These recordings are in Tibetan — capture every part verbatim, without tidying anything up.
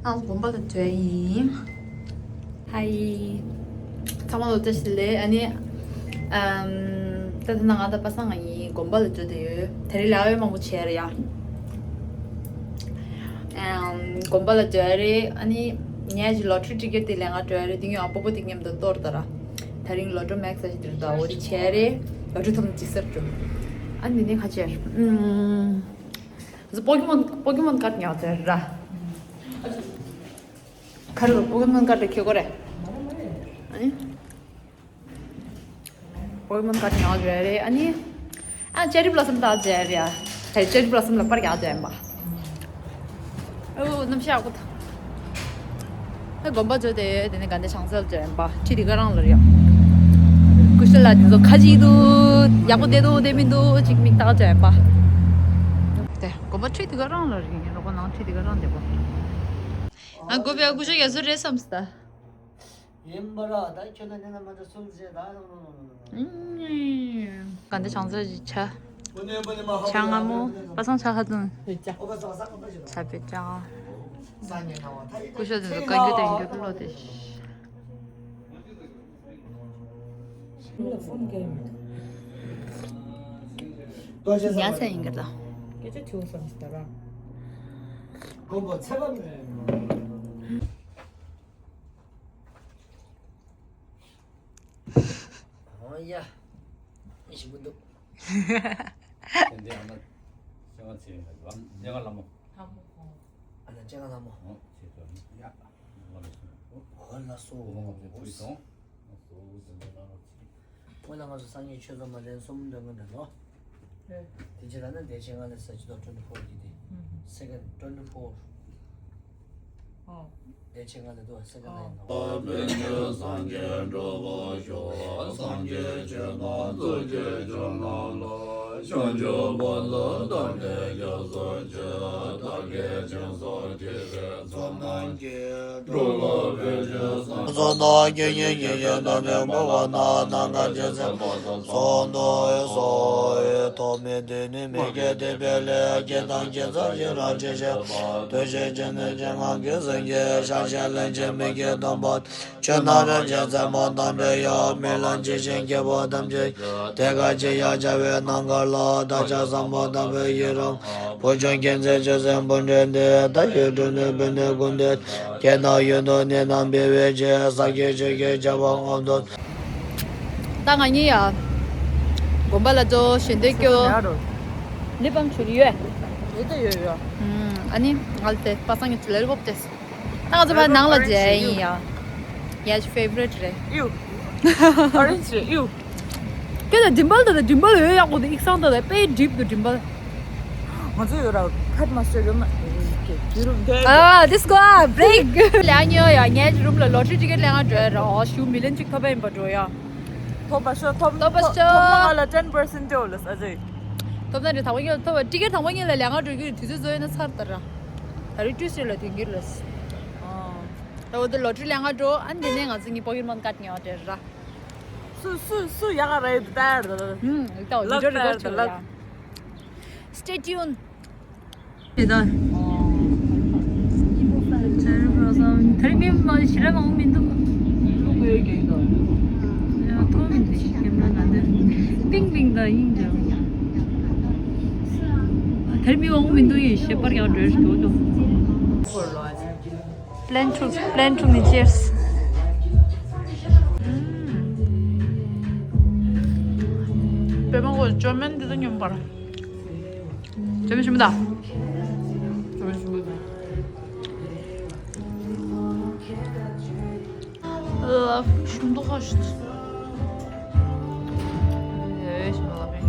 ཨང་དགོན་པ་ལ་འགྲོ་ཡིན། ཧའི། ཚང་མ་ལ་བཀྲ་ཤིས་བདེ་ལེགས། ཨ་ནི། ཨམ། ད་ལྟ་ང་དང་པ་སངས་ང་གཉིས་དགོན་པ་ལ་འགྲོ་བསྡད་ཡོད། དེ་རིང་ལས་ཀ་མང་པོ་བྱས་རེད་ཡ། ཨམ། དགོན་པ་ལ་འགྲོ་ཡ་རེད། ཨ་ནི། ངས་ཀྱི་ལོ་ཊ་རི་ཊི་ཀེ་ཊི་དེ་ལེན་ག་འགྲོ་ཡ་རེད། དེ་ངས་ཨ་སྤོ་བོ་དེ་མཉམ་དུ་གཏོར་ད་ར། དེ་རིང་ལོ་ཊ་རི་མེག་སི་ཟེར་གྱི་འདུག་ད་འོ་དེ་བྱས་རེད། ལོ་ཊ་རི་ཐོབ་ན་ཅིག་ཟེར་འགྲོ། ཨ་ནི་དེ་ནས་ཁ་ཆེར། ཨམ། པོ་ཀེ་མོན། པོ་ཀེ་མོན་ཀཱར་ཌི་ཉོ་ཟེར་ར། ཁ་རུ་པོ་ཀེ་མོན་ཀཱར་ཌི་ཁྱེར་དགོས་རེད། ཨ་ནི། པོ་ཀེ་མོན་ཀཱར་ཌི་ཉོ་རེད། ཨ་ནི། ཨ་ཅེ་རི་བྷ་ལོ་སམ་ལྟ་ཟེར་ར། ཨེ་ཅེ་རི་བྷ་ལོ་སམ་ལ་པར་རྒྱག་ཟེར་ཡིན་པ། ཨོ་གནམ་གཤིས་ཡག་པོ་འདུག་ཨེ་དགོན་པ་འགྲོ་དེ་དེ་ནས་དགའ་ལྡན་བྱང་རྩེ་ལ་འགྲོ་ཡིན་པ། ཁྲིད་དེ་ག་རང་ལ་རེད་ཡ། ཀུ་ཤ་ལ་དེ་ཚོ་ཁ་ཅིག་འདུག་ཡག་པོ་བསྡད་འདུག་བསྡད་མི་འདུག་ཅིག་མིག་བལྟ་འགྲོ་ཡིན་པ། དེ་དགོན་པ་ཁྲིད་དེ་ག་རང་ལ་རེད། རོགས་པ་ནང་ཁྲིད་དེ་ག་རང་བསྡད་པ། ང་དགོན་པའི་ཀུ་ཤ་ཡག་ཚོ་རེད་བསམ་སྟ། ཡིན་པ་ར། ད་ཁྱོད་ལ་ནི་ན་མ་ད་སུམ་ཟེ་ད། ག་འདི་བྱང་ཚ་ཞིག་ཆ། ཆ་ང་མོ་པ་སངས་ཆ་ཁ་ཙུན། ཆ་པེ་ཅ། ཀུ་ཤ་དེ་ཚོ་བཀའ་འགྱུར་དེ་འགྱུར་བློ་དེ། ཡ་ས་ཡིན་གི་ད། སྐད་ཆ་ཐུག་སམ་ཟེ་ད་ར། ཨོ་ཡ། ཨེ་ཞིམ་པོ་འདུག་དེ་འདྲའི་ཨ་མ་སྤྱན་སྔ་ཚེ་རིང་ལ་ལམ་སྤྱན་སྔ་ལྷ་མོ། ཨ་ན་སྤྱན་སྔ་ལྷ་མོ། ཨོ་ཚེ་ཐོ་ཡ། ལ་མོ་སོང་། ཨོ་ལ་སོ། ལ་མོ་ཚེ་ཐོ་སོང་། ལ་སོ་ཟིན་པ་ན་རོ་ཚེ། སྔོན་ལ་ང་ཚོ་སངས་རྒྱས་ཆོས་ཚོགས་མ་ལན་གསུམ་འདོན་གི་འདུག་ལོ། དེ་རྗེས་ལ་ནི་བདེ་ཆེན་ང་ལ་ས་ཅི་དོ་twenty four གི་དེ། Second twenty four། བདེ་ཆེན་ང་ལ་དུ་second ལ་ཡིན་ནོ། དཔལ་ལྡན་སངས་རྒྱས་འགྲོ་བ་ཤོག་སངས་རྒྱས་ཆོས་དང་ཐུགས་རྗེ་ཆེན་པོ་ལ། བྱང་ཆུབ་བར་དུ་བདག་གིས་སྐྱབས་སུ་མཆི། བདག་གིས་སྦྱིན་སོགས་བགྱིས་པའི་ཚོགས་རྣམས་ཀྱིས། འགྲོ་ལ་ཕན་ཕྱིར་སངས་རྒྱས་ཀྱི་ཞིང་དུ་ནི་འཁོར་བ་ན་ནམ་མཁའ་ཇི་སྲིད་པ་དང་མཚུངས་པར་སངས་རྒྱས་སོ། ཐོག་མེད་དུས་ནི་མི་སྐྱེ་དུས་སྤེལ་ལེ། སྐྱེ་དང་སྐྱེ་མཚམས་ཤེས་རབ་ཆེ་ཞིང་དུ་ཞེན་ཅིང་ནི་སྤྱན་སྔ་གི་སེང་གེ་ཤ་ཤེད་ལན་ཅན་མི་སྐྱེ་སྟོན་པ། ཆོས་རྣམས་རབ་བྱེད་ཚད་མ་དང་བྲལ་ཡང་རྨི་ལམ་ཇི་བཞིན་སྐྱེ་བོ་ཐམས་ཅད་ཀྱི། དེ་སྐད་ཅེས་ཡང་བྱ་བའི་རྣམ་ཐར་ལ། བདག་ཅག་བསམ་པ་དང་བའི་ཡི་རང་བུ་ཆུང་མཁྱེན་བརྩེ་ཆུ་སྲིན་བུ་འདྲེན་ཏེ། བདག་གི་དྲུང་དུ་ཕེབས་ནས་སྐུ་མདུན་ཁྱེད་དང་ཡུན་དུ་གནས་དང་འབད་བའི་ཕྱིར། ས་གའི་ཆོས་ཀྱི་བྱ་བ་དབང་དུ། ད་ང་གཉིས་ཡ། དགོན་པ་ལ་འགྲོ་ཞལ་འདོན་སྐྱོ། ལི་བམ་ཆུ་ཡོད། ཡོད་ད་ཡོད་ཡོད། ཨ་ནི་ང་ལ་དེ་པ་སངས་ཀྱི་ལེ་རི་བོབ་དེ། ད་ང་ཚོ་ཕར་ནང་ལ་མཇལ་ཡིན་ཡ། ངའི་ཕེ་ཝ་རི་ཊི་རེད། ཨིའུ། ཨོ་རེན་ཇི་རེད་ཨིའུ། སྐད་ལ་ཌིམ་པལ་དང་ཌིམ་པལ་ཡོད་ཡག་པོ་དེ་ཨིག་སང་དང་ལ་དཔེ་འགྲིབ་དུ་ཌིམ་པལ། ང་ཚོ་ཡོད་ར་ཕེད་མ་སྟེར་ཡོད་མ། ཡུ་རོབ་དེ། Ah, this go ah, break. ལས་ཉོ་ཡ་ངའི་རུམ་ལ་ལོ་ཊ་རི་ཊི་ཀེ་ཊི་ལེན་ག་འགྲོ་ཡ་ར། ཨོ་ཞུ་མི་ལན་གཅིག་ཐོབ་པ་ཡིན་པ་འགྲོ་ཡ། ཐོབ་པ་ཤོ་ཐོབ་ཐོབ་པ་ཤོ། ཐོབ་ན་ང་ལ་ten percent སྤྲོད་ལ་ས་ཅི། ཐོབ་ན་རེ་དང་པོ་ཉིད་ལ་ཐོབ་པ་ཊི་ཀེ་ཊི་དང་པོ་ཉིད་ལ་ལེན་ག་འགྲོ་རྒྱུ་རེད། དུས་ཚོད་རྫོགས་ཡོད་ན་ཚར་ད་ར། ད་རེས་ཊུས་ཌེ་ལ་ཐོན་གྱི་རེད། ད་འོ་དེ་ལོ་ཊ་རི་ལེན་ག་འགྲོ། ཨ་ནི་དེ་ནས་ང་ཚོ་གཉིས་པོ་ཀེ་མོན་ཀཱར་ཌི་ཉོ་དེ་ར། སུ་སུ་སུ་ཡག་ག་རེད་ད་ར། ཧུམ་ད་འོ་ལག་བི་ཌི་ཡོ་རི་ཀོར་ཌི་བྱེད་ལ་ལག་ཡ། Stay tuned. དེ་ད། ཆེ་རི་བྷ་ལོ་སམ། དེར་མི་མ་ཞེ་དྲག་མང་པོ་མི་འདུག་ཡ་ཐོག་མི་འདུག་ཁྱིམ་ན་ང་ཚོ་པིང་པིང་དང་ཡིན་ཀྱང་། དེར་མི་མང་པོ་མི་འདུག་ཡིན་ཞེས་པར་ཡང་འགྲོས་ཤིག་འགྲོ་འགྲོ། Plan to, plan to me, cheers. པད་མ་གོ་ཅོ་མན་འདི་ཚོ་སྙོམས་པར། ཅོ་མན་ཞིམ་པོ་ད། ཅོ་མན་ཞིམ་པོ་ད། Love ཞིམ་པོ་ཁ་ཤས། ཨེ་ཞིམ་པོ་ལ་པེ།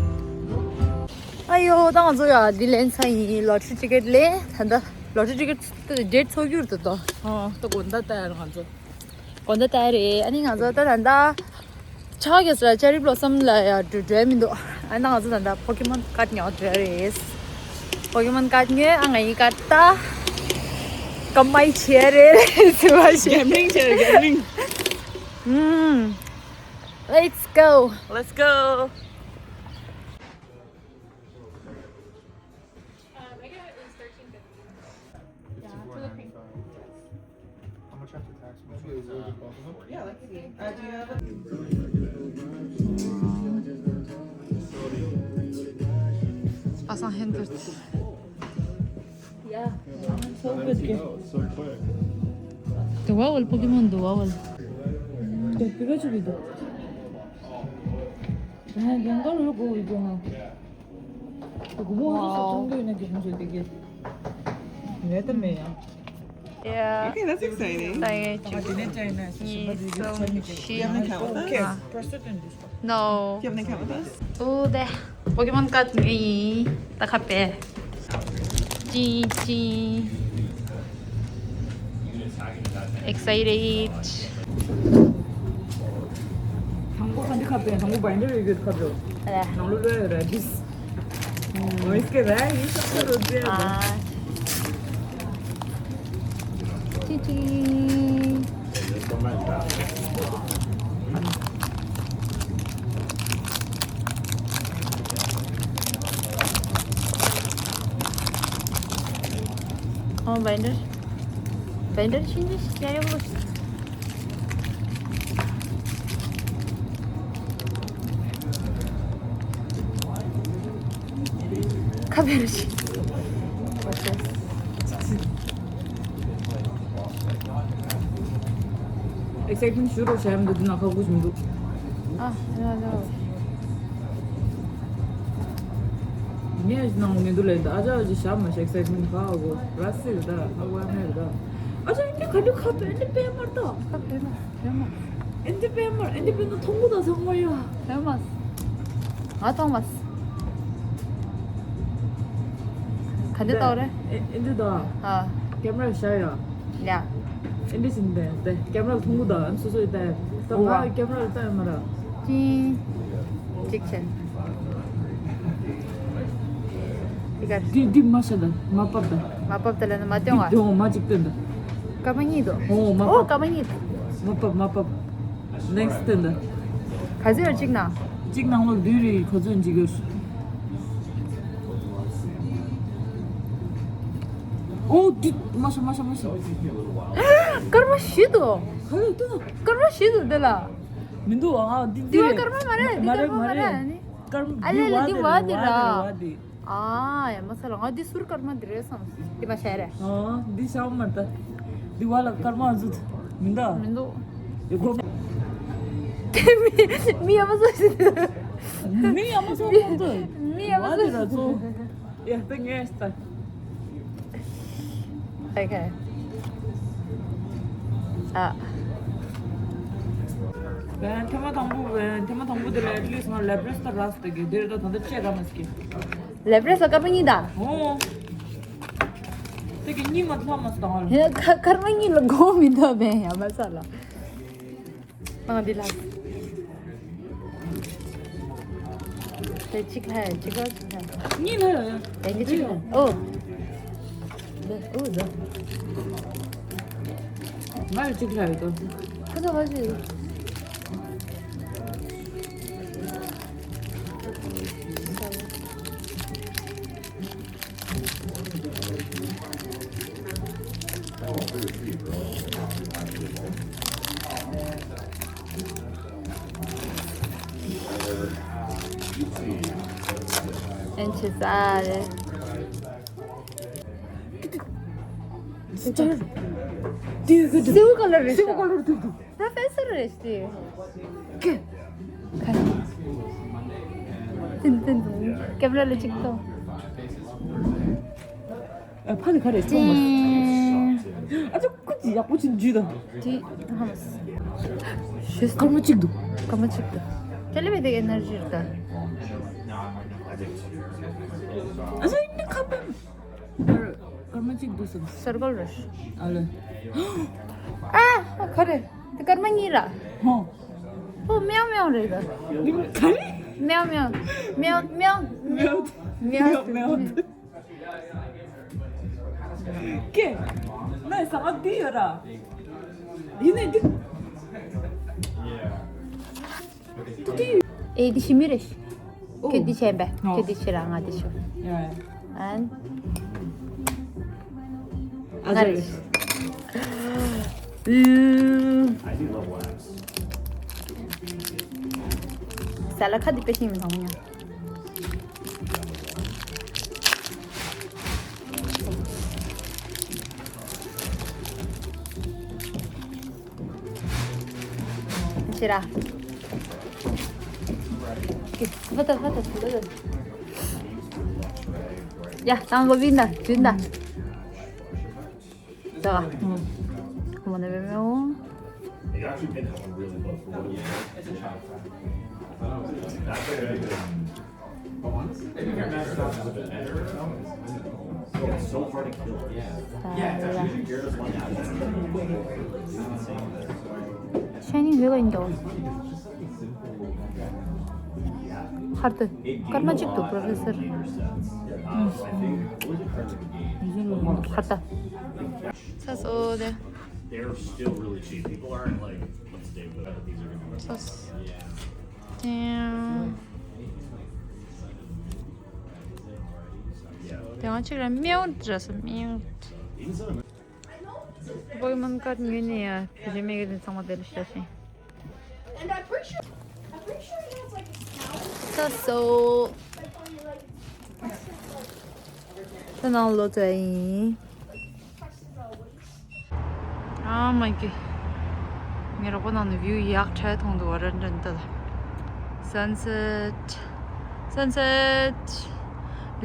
ཨ་ཡོ་ད་ང་ཚོ་ཡ་འདི་ལེན་ཚར་ཡིན། ལོ་ཊ་རི་ཊི་ཀེ་ཊི་ལེན། ད་ལྟ་ལོ་ཊ་རི་ཊི་ཀེ་ཊི་ཌེ་ཊི་ཚོགས་རྒྱུར་དུ་ད། ཨོ་ད་དགོང་དག་ལྟ་ཡ་ང་ཚོ། དགོང་དག་ལྟ་ཡ་རེད། ཨ་ནི་ང་ཚོ་ད་ད་ལྟ་ཆ་ག་ཟེར་ཅེ་རི་བྷ་ལོ་སམ་ལ་ཡ་འགྲོ་འགྲོ་ཡ་མི་འདུག་ཨ་ནི་ང་ཚོ་ད་ལྟ་པོ་ཀེ་མོན་ཀཱར་ཌི་ཉོ་འགྲོ་ཡ་རེད། པོ་ཀེ་མོན་ཀཱར་ཌི་ཉོས། ཨ་ང་ཡི་ཀཱར་ཌི་ད་ཀ་མ་ཡི་བྱེད་ཡ་རེད་ཟེར་བ་ཞིག་གེམ་ལིང་བྱེད་གེམ་ལིང་། ཨུམ། Let's go. Let's go. Yeah, for the pink. པ་སངས་ཧན་དུ། Yeah, so good. དུ་བ་བལ་པོ་ཀི་མོན་དུ་བ་བལ། དུ་པི་ཀ་ཅུ་གི་དུ། ཡང་གར་ལོ་གོ་བི་དུ་ན། དུ་གུ་མོ་ཧོ་སོ་ཐོང་གི་ཡོད་ན་གི་མོ་ཟོ་དེ་གི། ལས་དམ་མེ་ཡང་། Yeah. Okay, that's exciting. ད་ཡེ་ཅི། ཨ་དེ་ནས་ཅི་ཡིན་ན་ཤི་ཤི་པ་དེ་གི་ཚོད་མི་ཅི། You have an account with us? Okay. Press it in this one. No. You have an account with us? ཨོ་དེ། པོ་ཀི་མོན་ཀཱཌ་ངའི་ད་ཁ་པེ། ཅི་ཅི། Excited. དང་པོ་ག་འདི་ཁ་པེ། དང་པོ་བའིན་ཌར་ཡོད་ཁ་པེ། ཨ་ནང་ལོ་ལོ་ཡོད་ར་དིས། ཨོ་ཨིས་ཀེ་ར་ཡིན་ས་ཁ་རོ་ཏེ། ཨ། ཅི་ཅི། ཨོ་བའིན་ཌར། བའིན་ཌར་ཤིན་ཏུ་ཡག་པོ་ཞིག་ཁ་བེར་ཞིག་ཨེག་སའི་ཊི་མེན་ཊི་ཞུ་རོགས་བྱ་ཡམ་འདུག་འདི་ན་ཁ་ཁུ་ཞིག་འདུག་ཨ་ཡ་ཡ། ངས་ནང་མི་འདུག་ལས་འདི་ཨ་ཅག་ཅིག་ཞབས་མ་ཞིག་ཨེག་སའི་ཊི་མེན་ཊི་ཁ་གོ་ར་སི་རེད་ད་ཧ་གོ་ཨ་མེ་རེད་ད། ཨ་ཅག་ཨིན་ཏི་ག་འདྲ་ཁ་བེར་ཨིན་ཏི་པེ་མར་ད། ཁ་བེར་མ་བེར་མ། ཨིན་ཏི་པེ་མར་ཨིན་ཏི་པེ་ན་ཐོང་གུ་ད་ཚང་མ་ཡ། བེར་མ། ང་ཐོང་མ། ག་འདྲ་ཏོ་རེད། ཨིན་ཏི་ད། ཨ། ཀེམ་ར་ཤ་ཡ། ཡ། ཨིན་ཏི་སིན་ཏེ་ཏེ་ཀེམ་ར་ཐོང་གུ་ད་ཨན་སོ་སོ་ཡི་ཏེ་ད་ཨོ་ང་ཀེམ་ར་ལ་ཏ་ཡ་མ་ར། ཅིང་། གཅིག་ཆེན། འདི་ག་འདི་འདི་མ་ཤ་ད་མ་པབ་ད། མ་པབ་ད་ལ་ན་མ་ཏེ་འདི་ང་འདི་ང་མ་གཅིག་སྟོན་ད། ཀ་མ་གཉིས་དོ། ཨོ་མ་ཨོ་པབ། ཀ་མ་གཉིས། མ་པབ་མ་པབ། ནེག་སི་སྟོན་ད། ག་ཚོད་ཡོད་གཅིག་ན། གཅིག་ནང་ལོགས་བདུན་རེད་ག་ཚོད་འཇིག་ཡོད། ཨོ་འདི་མ་ཤ་མ་ཤ་མ་ཤ། སྐར་མ་བཞི་དོ། ག་ལ་ཏུ། སྐར་མ་བཞི་དོ་འདི་ལ། མི་འདུག་ཨ་འདི་འདི་འདི་རེད། སྐར་མ་མ་རེད་འདི་མ་རེད་སྐར་མ་མ་མ་རེད། རེད་ཨ་ནི། སྐར་ཨ་ལེ་ལེ་འདི་བ་འདི་ར། བ་འདི་ར། ཨ་ཡ་མ་ཚ་ལ་ང་འདི་ཟུར་སྐར་མ་འདི་རེད་བསམ། འདི་མ་ཤེས་རེད། ཨ་འདི་ཤ་མ་ད། འདི་བ་ལ་སྐར་མ་འཛུད་མི་འདུག་མི་འདུག་ཡ་གོ། མི་མི་ཡ་མ་ཚ་ཞིག་མི་ཡ་མ་ཚ་མ་འདུག་མི་ཡ་མ་བ་འདི་ར་ཚ་ཚོ། ཡ་ད་ངས་ད། Okay. ཨ། ཐེངས་མ་དང་པོ་ཐེངས་མ་དང་པོ་དེ་ལ་ཨེཊ་ལིསཊ་ང་ལེབ་རེས་ད་རག་སྟེ་གི་དེར་ད་ད་ལྟ་ཅེ་ར་མ་སྐྱེ། ལེབ་རེས་ལ་སྐར་མ་གཉིས་ད། ཨོ། དེ་གི་གཉིས་མ་ཐ་མ་སུ་དང་ལ། ཡ་ཁ་སྐར་མ་གཉིས་ལ་གོ་མི་འདུག་བས་ཡ་མ་ས་ལ། ཨ་འདི་ལ། དེ་གཅིག་ལྷ་ཡ་གཅིག་ལ་གཅིག་ལྷ། གཉིས་ལྷ་ཡ་ཡ། དེ་གི་གཅིག་ལྷ། ཨོ། འདི་ཨོ་འདི། ང་ལ་གཅིག་ལྷ་ཡོད་དོ། ཁ་ཚ་བ་ཞིག་ཨན་ཆི་ས་རེད། སིལ་ཁ་ལར་རེད་ཤག་སིལ་ཁ་ལར་འདུག་འདུག་ད་ཕེ་སར་རེད་ཤག་ཀེ། ཏིན་ཏིན་ཏིན། ཀེམ་ར་ལ་གཅིག་ཏོ། ཨ་ཕ་ནི་ག་རེ་ཅོ་མ། ཨ་ཅོ་ཀུ་ཅི་ཡག་པོ་ཅིག་འཇུས་དང་། དེ་ཧམ། ཞེས་སྐར་མ་གཅིག་འདུག་སྐར་མ་གཅིག་འདུག་ཅ་ལེ་བའི་དེ་ཨེ་ནར་ཇི་རེད་ད། ཨ་ཅོ་ཡིན་ནི་ཁ་པན། སྐར་མ་གཅིག་འདུག་སམ། སར་ཀལ་རེད། ཨ་ལེ། ཨ་ག་རེ། དེ་སྐར་མ་གཉིས་ར། ཧོ། ཨོ་མེའོ་མེའོ་རེད་ད། ག་རེ། མེའོ་མེའོ། མེའོ་མེའོ། མེའོ་མེའོ། མེའོ་མེའོ། ཀེ། ནའི་ས་ང་འདི་ཡོད་ར། ཡིན་ནའི་འདི། ཏུ་ཏི། ཨེ་འདི་ཞི་མི་རེད། ཨོ། ཁྱོད་འདི་བྱས་པས། ཨོ། ཁྱོད་འདི་བྱེད་ར་ང་འདི་བྱེད། ཡ། ཨན། ཨ་ང་རེད། ཟེར། ཨུ། I do love labs. ཟ་ལ་ཁ་འདི་དཔེ་ཤིང་མི་འདུག་ཡ། ཕྱིར་ར། ཕ་ད་ཕ་ད་ཕ་ད། ཡ་ཏང་གོ་བིན་ད་དུན་ད། ད་ག་ཁོ་མོ་ནེ་བེ་མེ་འོ། ཤ་ནི་བོད་པ་ཡིན་ཀྱང་། ཧར་ཏུ་སྐར་མ་གཅིག་ཏུ་པྲོ་ཕེ་སར། ཧར་ཏུ། ས་སོ་དེ། They're still really cheap. People aren't like, what's the date for that? These are gonna be ས་སོ། དེ། དེ་ང་ཅིག་ར་མེའུ་འདྲ་སོ་མེའུ། པོ་ཀི་མོན་ཀར་ཉོས་ནས་ཡ་བེད་སྤྱོད་མེད་མཁན་དེ་ཚང་མ་དེ་ལ་བཞག་ཤིང་། ས་སོ། ད་ནང་ལོ་ཙཱ་ཡིན། ཨ་མ་གི། ངའི་རོགས་པ་ནང་ནས་བིའུ་ཡག་ཕྲ་མཐོང་འདུག་བ་ར་འདྲ་འདི་ལ། སན་སེཊ། སན་སེཊ།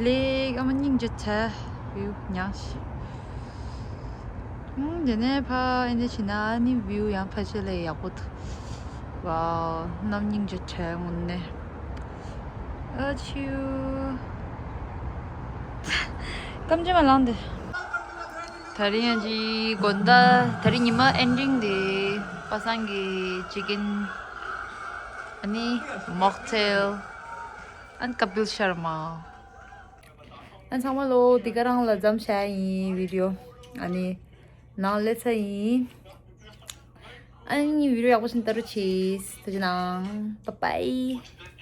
ལེགས་ཨ་མ་སྙིང་རྗེ་ཆེ། བིའུ་ཉག་ཤི། ཨུམ། དེ་ནས་ཕ་ཨེ་འདྲ་བྱས་ན་ཨ་ནི་བིའུ་ཡང་ཕལ་ཆེར་ལས་ཡག་པོ་འདུག་ཝའོ། གནམ་སྙིང་རྗེ་བྲལ་དངོས་གནས། ཨ་ཆིའུ། སྐམ་ཅི་མ་ལངས་ཏེ། དེ་རིང་ཡང་ཅི་དགོང་དག་དེ་རིང་ཉི་མ་ཨེན་ཌིང་དེ་པ་སངས་ཀྱི་ཅི་ཀིན། ཨ་ནི་མོག་ཊེལ། ཨན་ཀ་པིལ་ཤར་མ། ཨན་ཚང་མ་ལོ་འདི་ག་རང་ལ་མཚམས་བཞག་ཡིན་བི་ཌི་ཡོ། ཨ་ནི་ནང་སླེབས་ཚར་ཡིན། ཨ་ནི་བི་ཌི་ཡོ་ཡག་པོ་ཞིག་ལྟ་རོགས་གྱིས། ཐུགས་རྗེ་གནང་། Bye bye།